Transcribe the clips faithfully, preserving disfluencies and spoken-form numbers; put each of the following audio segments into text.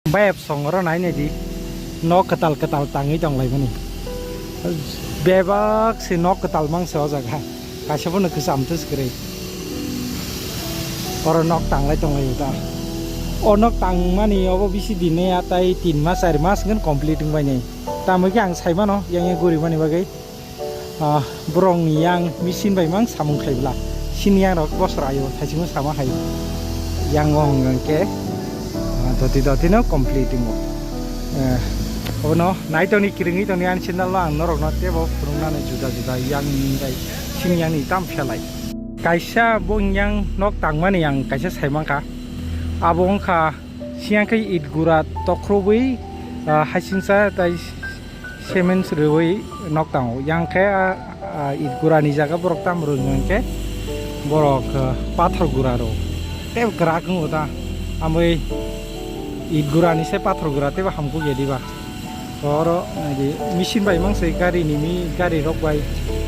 Bai ep song oro nai nai di. Nok kwtal kwtal tangwi tong lai mani. Bebak se nok kwtal mang se o jaga. Kaisa bono kwcham twi se kwrwi. Oro nok tang lai tong lai ta. O nok tang mani obo bisi din ya, tai tin mas char mas hwnkhe complete wng bai nai. Tamo khe ang sai mano yang yang guri mani bagwi. Ah, borokni yang machine bai mang samung khaibla. Sini yang rok bosor ayo, thaisimo sama hai. Yang o hwnkhe, ah, doti doti no complete mo. Eh, obono naitoni kiringwi toni ani channel o ang norokno tebo phwrwngnani juda juda yang ni bai sini yang ni tam phelai. Kaisa bo yang nok tangmani ang kaisa sai mankha. Abo wngkha siyang khe it gura tokhrowi, ah, haisingsa tai cement rwui nok tango. Yang khe, ah, ah, it gura ni jaga borok tam rw hwnkhe borok, ah, pathor gura rw. Tei kwrak wngo ta. Amwi it gura ni se pathor gura teibo hamkuk ya diba. Oro naidi machine bai mang se gari ni mi gari rok bai.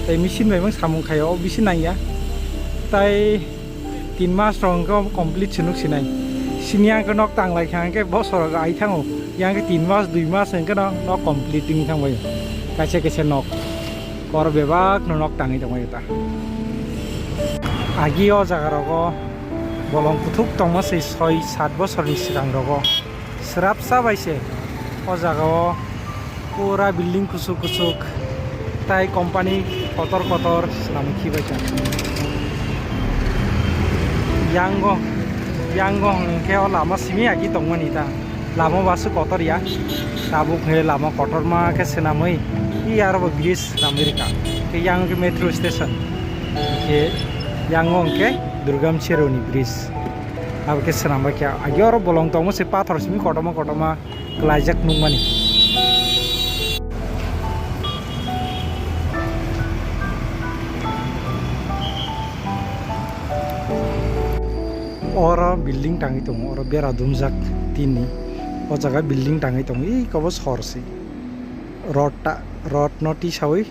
Tei machine bai mang samung khaio o bisi nangya. Tai tin mas rok hwnkhe complete se nuk sinai. Sini ang khe nok tang lai kha hwnkhe bosor rok ai thango. Yang khe tin mas dui mas hwnkhe no nok complete wng thang bai. Kaisa kaisa nok. Kor bebak no nok tangwi tong bai ta. Agi o jaga rogo bolong kuthuk tongma se soi sat bosor ni swkang rogo. Srapsa bai se o jaga o pura building kuchuk kuchuk tai company kotor kotor swnam khibai kha. Yango, yango hwnkhe o lama simi agi tongmani ta. Lama basu kotor ya. Tabuk he lama kotorma khe swnamwi i aro bo bridge swnamwi rwkha. Khe yang khe metro station. Khe yango hwnkhe Durgam Cheroni bridge. Abo khe swnam bai kha. Agi oro bolong tongo se pathor simi kotorma kotorma kwlaijak nukmani. Oro building tangwi tongo, oro bera dumjak tinni. O jaga building tangwi tongo, ikobo sor se. Rod ta, rod no tisawi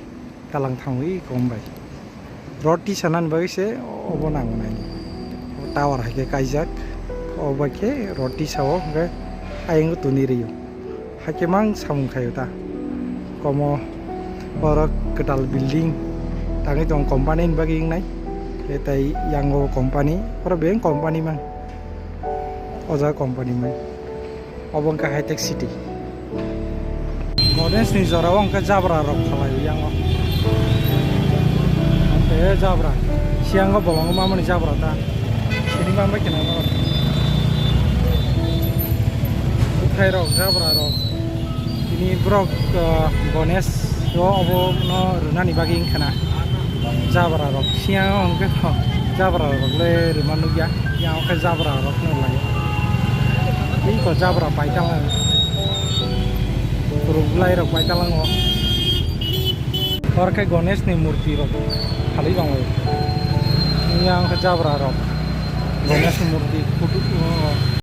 talang thango, ikom bai. Rod tisanani bagwi se obo nango nai. Tower hai khe kaijak. Obo bai khe rod tisao hwnkhe ayang tuni rio. Hai khe mang samung khaio ta. Komo oro kwtal building tangwi tongo company ni bagwi wngnai. Khe tai yango company, oro beng company mang. O jaga company mang. Obo wngkha Hitech City. Ganesh ni jora o hwnkhe jabra rok phalai o yang o. Hwnkhe jabra. Siyango bolongo mamani jabra ta. Sini ma bai kheno. Bwthai rok, jabra rok. Tini borok, ah, Ganesh o obo no rwnani bagwi wngkha na. Jabra rok. Siyango hwnkhe to jabra rok le rwma nukya. Yang khe jabra rok no lai. Tei ko jabra paitang o. Ruk lai rok paitang o. Oro khe Ganesh ni murti rok phalwi tongo. Yang khe jabra rok. Ganesh ni murti photo, o,